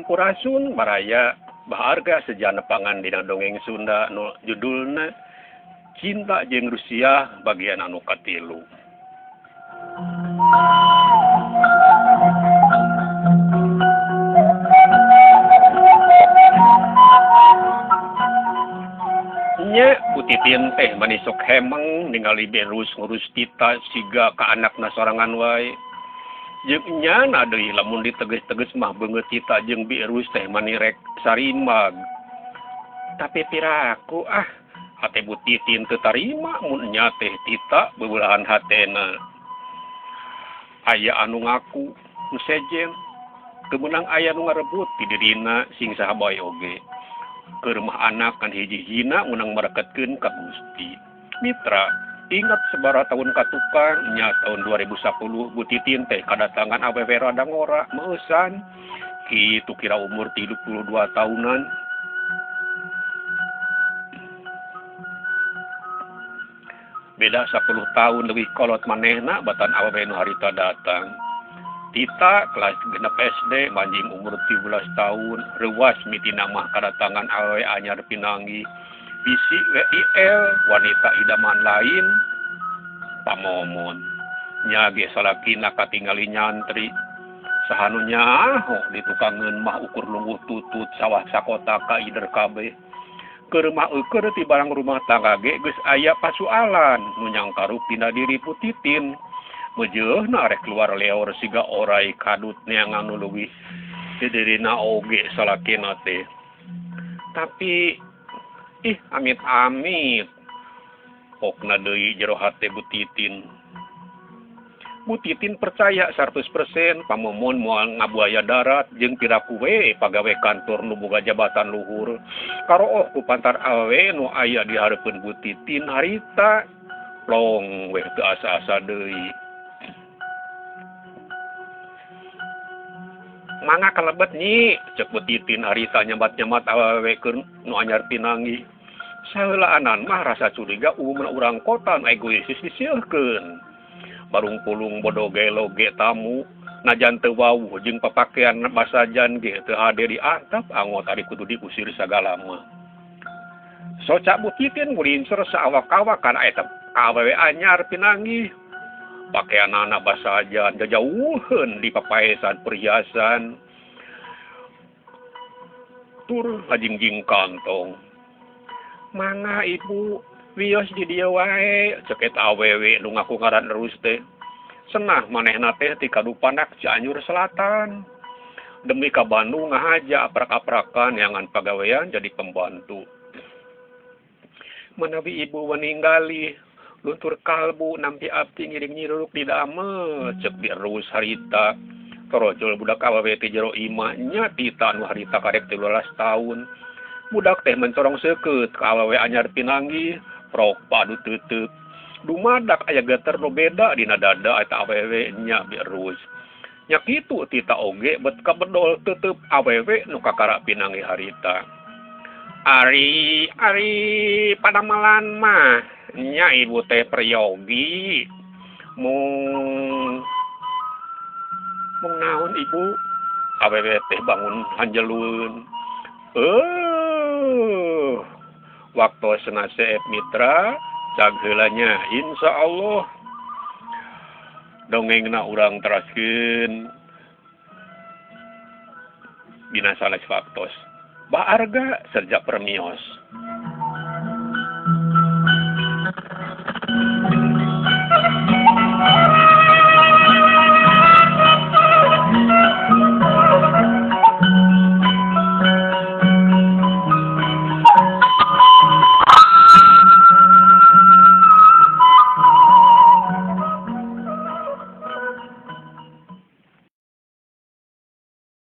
Sampurasun baraya baharga sejana pangan dina dongeng Sunda nu judulna Cinta jeung Rusia bagian anu katilu. Nya Putitin teh mani sok hemeng ningali Berus ngurus Tita siga ka anakna sorangan wae. Jeung nyana deui lamun diteges-teges mah beungeut Tita jeung Birus teh mani rek sarimag. Tapi piraku ah hate Bu Titin teu tarima mun nya teh Tita beubelahan hatena. Aya anu ngaku nu sejen teu meunang aya nu ngarebut ti dirina sing saha bae oge. Keur mah anak kan hiji-hijina meunang mareketkeun ka Gusti. Mitra ingat sabaraha tahun ka tukang nya tahun 2010 Bu Titin teh kadatangan awewe rada ngora meusan kitu kira umur 32 tahunan. Beda 10 tahun leuwih kolot manehna batan awewe nu harita datang. Tita kelas 6 SD manjing umur 17 tahun reuwas mitina mah kadatangan awewe anyar pinanggi. Bisi WIL wanita idaman lain pamomon nya ge salakina katingali nyantri saha nu nyaho ditukangeun mah ukur lungguh tutut sawah sakota ka ider kabeh keur mah eueur ti barang rumah tangga ge geus aya pasualan nu nyangkarup dina diri Putitin meujeuhna rek keluar leor siga orai kadut neangan nu leuwih ti dirina oge salakina teh. Tapi ih amit-amit pokna deui jero hate Bu Titin. Bu Titin percaya 100% pamomon moal ngabuaya darat jeung piraku we pagawe kantor nu boga jabatan luhur. Karooh ku pantar awewe nu aya di hareupeun Bu Titin harita plong we teu asa-asa deui. Mangga kalebet nyi cek Bu Titin harita nyebat-nyebat awewe keur nu anyar pinanggi. Saheulaanan mah rasa curiga umumna urang kota nu egoistis disieurkeun. Barung pulung bodo gelo ge tamu najan teu wawuh jeung papakean basajan ge teu hade diantep angot ari kudu diusir sagala mah. Soca Bu Titin ngulincur saawak-awak kana eta awewe anyar pinanggih. Pakeanana basajan jajauheun di papaesan perhiasan. Tur ngajingjing kantong. Mangga ibu wios di dieu wae cek eta awewe nu ngaku ngaran Erus teh. Senah manehna teh ti Kadupanak Cianjur Selatan. Demi ka Bandung ngahaja aprak-aprakan neangan pagawean jadi pembantu. Manawi ibu meninggali luntur kalbu nampi abdi ngiring nyiruruk di damel cek di Erus harita. Torojol budak awewe ti jero imah nya Tita nu harita karek 13 tahun. Budak teh mencorong seukeut ka awewe anyar pinanggih, prok padu teuteuk. Dumadak aya geter nu beda dina dada eta awewe nya bi Erus. Nya kitu Tita oge bet kabedol teuteuk awewe nu kakara pinanggih harita. Ari ari padamelan mah nya ibu teh peryogi. Mung mung naon ibu? Awewe teh bangun hanjeleun. Waktu senaseep mitra cagheulanya insyaallah dongengna urang teraskeun dina sanes waktos. Baarga serja permios.